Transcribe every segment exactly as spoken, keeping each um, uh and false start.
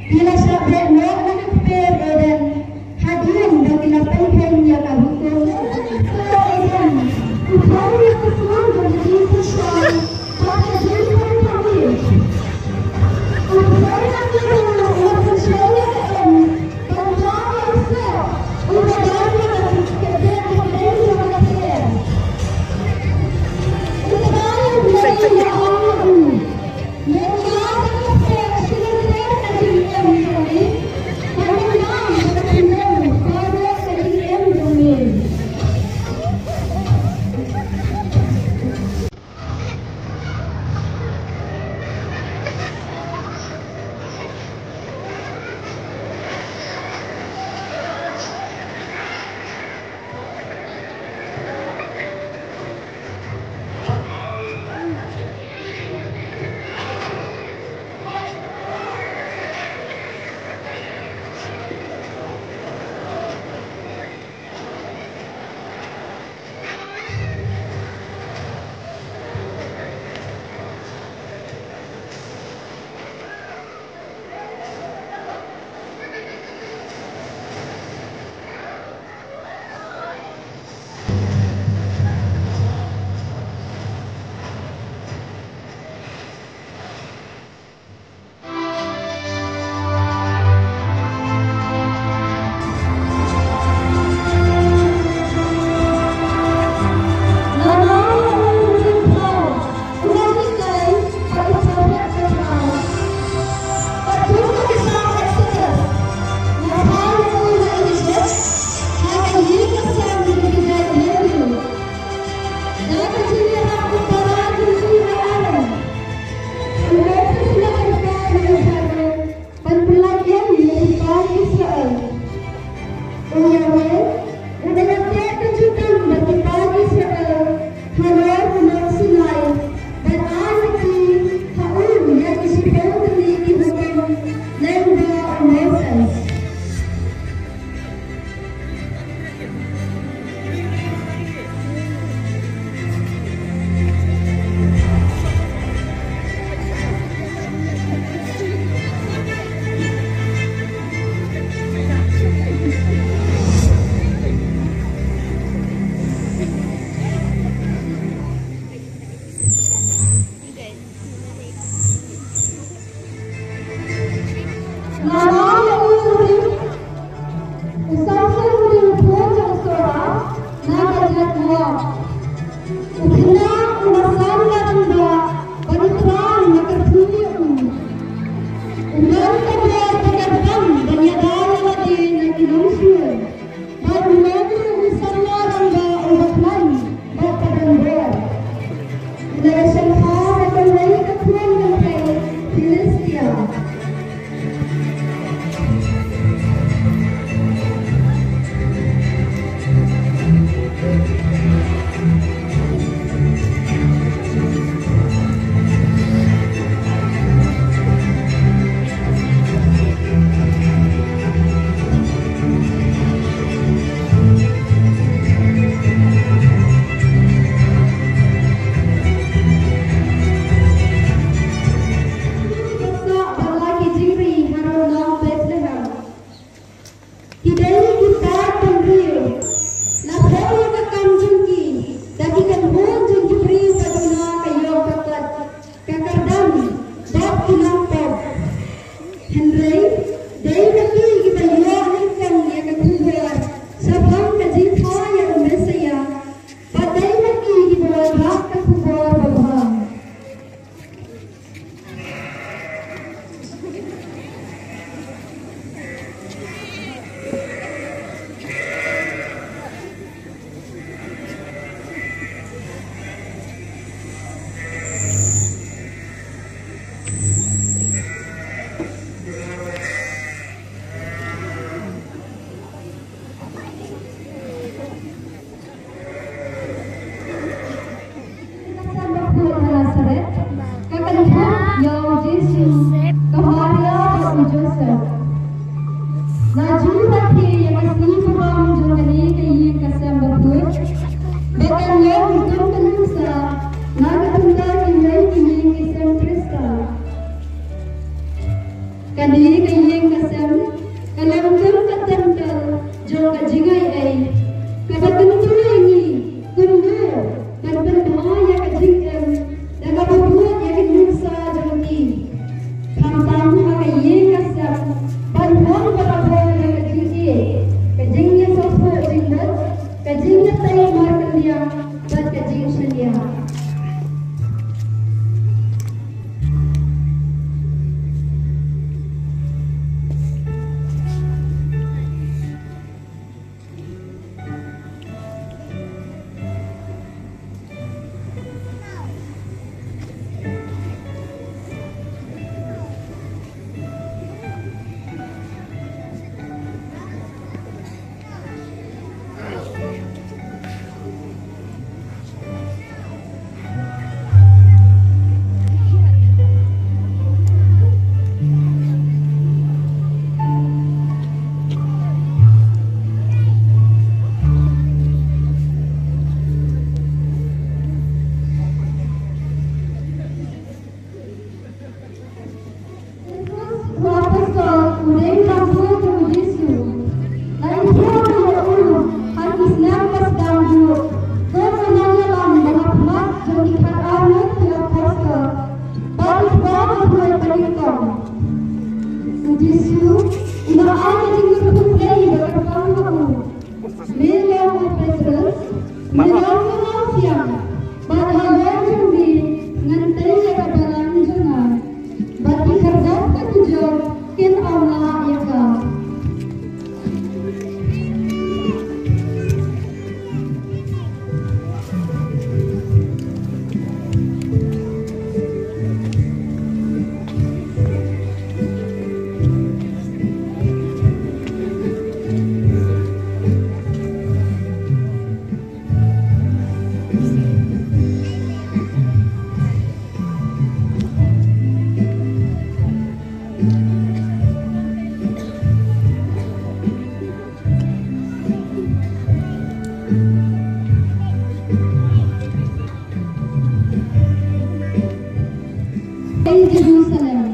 Ki la shah beh noh na ka kper Eden hadien ba ki la pynkheiñ ïa ka hukum. Eden, u Blei u la pynslem ïa ka jingpynshoi bad ka jingpynkheiñ. U Blei u la pynslem ïa ka em ban da ïa u Seth uba don ha ka kper ka kper jong ka kper. U Trai u Blei u la ong ïa u, Ban pyllait ïa ki paid Israel. U Yahweh u la ïateh ka jutang bad ki paid Israel halor u lor Sinai, bad ai ïa ki ha u ïa ki shiphew tylli ki hukum lyngba u Moses. Bad u long ruh u samla rangbah uba khlaiñ bad ba don bor. U la ïasngewbha bad ban leit ka khun lynti Philistia. Ki dei ki paid bynriew. La pynlong ka kam jong ki da ki kynhun jong ki briew ka duna, ka ïew ka kot, ka kyrdan bad ki nongpop. Hynrei dei ma ki kiba ïoh nyngkong ïa ka khubor shaphang ka jingkha ïa u Messaïah, bad dei ma ki kiba wanrah ka khubor babha. Ka kynthei ïa u Jisu, ka Maria bad u Joseph. La ju rakhe ïa ka sngi burom jong kane ka ïing ka sem bakhuid, bad kan long kum ka nuksa na ka bynta kiwei ki ïing ki sem Khristan. Kane ka ïing Sem, ka long kum ka templ jong ka jingai ei, kaba kyntu ïa ngi kumno ban pynbha ïa ka jingim da kaba bud ïa ki nuksa jong ki. Khamtam ha ka ïing ka sem ban wan kaba bud ïa ka jingïeit, ka jingïasngewthuh jingmut, ka jingïatei markylliang bad ka jingshaniah. Petrus u apostol u dei u nongbuh jong u Jisu. La ïathuh ïa u ha ki snem ba sdang duh, kum u nongïalam ba la phah jong ki khatar ngut ki apostol bad ki kpa baroh ba nyngkong. U Jisu u la ai ka jingkyrkhu Blei ba kyrpang ha u. Me long u Petrus, me long u nongsiang, bad halor jong me ngan tei ïa ka balang jong nga, bad ki khyrdop ka kujor kin ym lah ïa ka. Ei Jerusalem.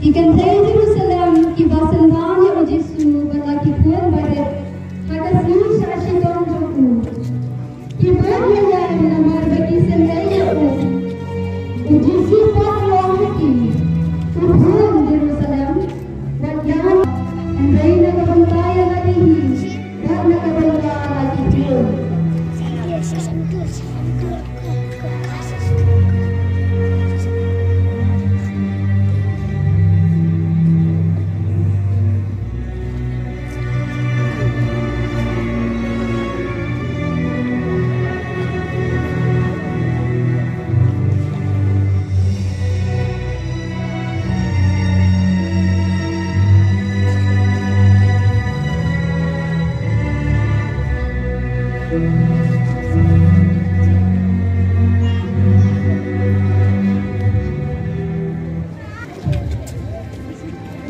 Ki kynthei Jerusalem kiba synran ïa u Jisu bad la ki khun barit ha ka sngi shah shitom jong u. Ki bud ïa ïa namar ba ki sngewthuh ïa u. U Jisu pat u ong ha ki, u khun Jerusalem, wat ïa hynrei na ka bynta ïa lade hi bad na ka bynta la ki khun.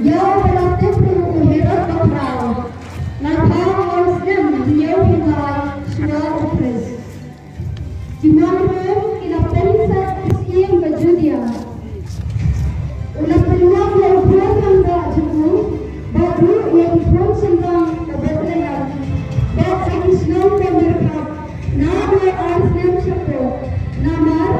Ïa ba la tip ruh u Herod ba khraw, la pha ar snem hynñiew phew lai shuwa u Khrist. Ki nong Rom ki la pynset ka syiem ka Judia. U la pynlong ïa u khun rangbah jong u bad ruh ïa ki khun shynrang ka Bethlehem bad ha ki shnong ka markhap. Naduh ar snem shapoh, namar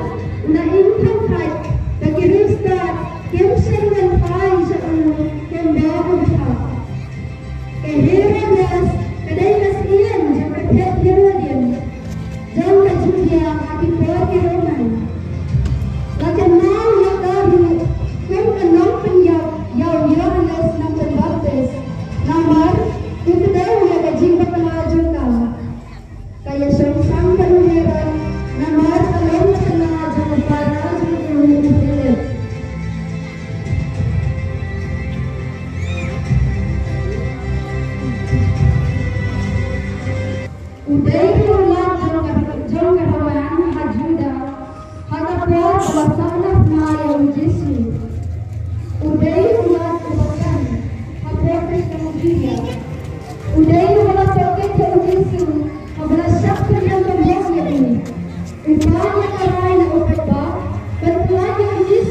u la ïeng kyntait ba ki riewstad kim shym wan phai sha u kumba u phah. Ka Herodes ka dei ka syiem jong ka thied Herodian jong ka Judia ha ki por ki Roman. La kynmaw ïa ka ruh kum ka nongpynïap ïa u Ïohannes Nongpynbaptis, namar u kdew ïa ka jingbakla jong ka. Ka ïashong sangeh bad u Herod namar ka long ka khynnah jong u para jong u Philip. U dei ruh u lat jong ka, jong ka rawang ha Juda. Ha ka por ba la sahnarphna ïa u Jisu, u dei u lat uba kan ha por ka jong u Judia. U dei uba la tohkit ïa u Jisu haba la shah pynrem pynbor ïa u. U pan ïa ka rai na u paidbah ban pyllait ïa u Jisu.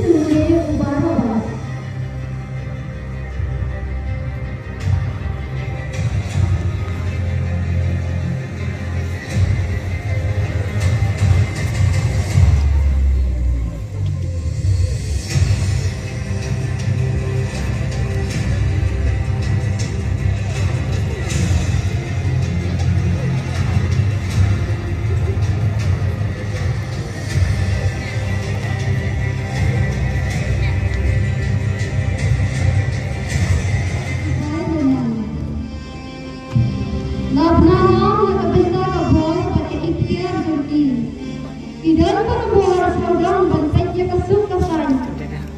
Sawdong ban peit ïa ka suk ka saiñ,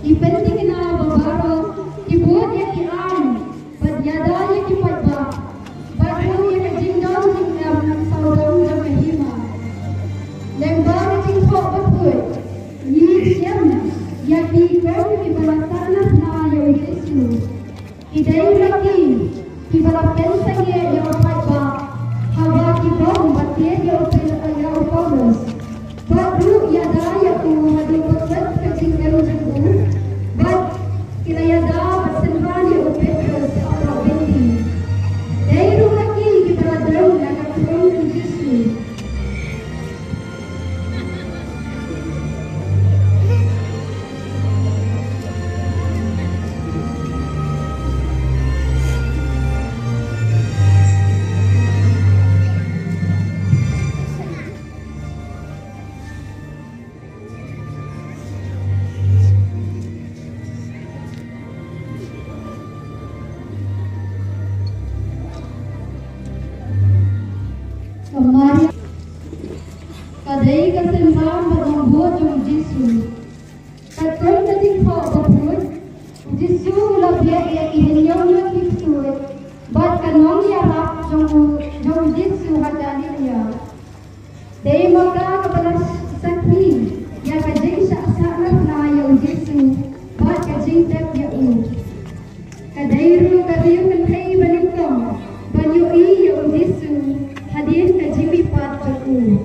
ki pynthikna ba baroh, ki bud ïa ki aiñ, bad ïada ïa ki paidbah, bad ruh ïa ka jingdon jingem sawdong jong ka hima. Lyngba ka jingthoh bakhuid, ngi shem ïa ki kum kiba la sahnarphna ïa u Jisu. Ki dei ma ki kiba la pynsangeh ïa u paidbah haba ki bom bad tied ïa u Pil-, ïa u Paulus. Bad ruh ïada ïa u haduh ba kut ka jingim jong u. Bad ki la ïada bad synran ïa u Petrus hapoh byndi. Dei ruh ma ki kiba la dei na ka khun u Jisu. Ka Maria, ka dei ka synran bad nongbud jong u Jisu. Katkum ka jingthoh bakhuid, u Jisu u la beh ïa ki hynñiew ngut ki ksuid bad ka nongïarap jong u, jong u Jisu ha Galilea. Dei ma ka kaba la sakhi ïa ka jingshah sahnarphna ïa u Jisu bad ka jingtep ïa u. Ka dei ruh ka riew kynthei banyngkong ban ïohi ïa u Jisu hadien ka jingmihpat jong u.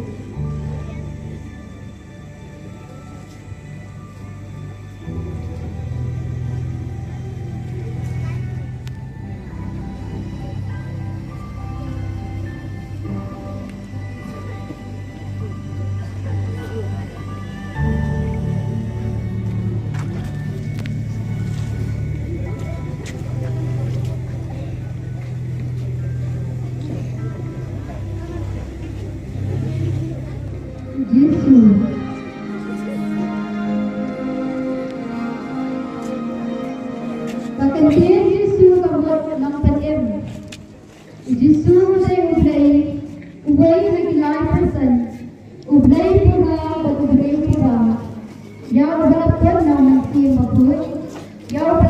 Jisu. Ka kyntien Jisu ka mut nongpynim. Jisu u dei U Blei, uwei na ki lai pyrshah, U Blei pura bad U Blei pura. Ïa uba la pynlong na ka Mynsiem Bakhuid, ïa u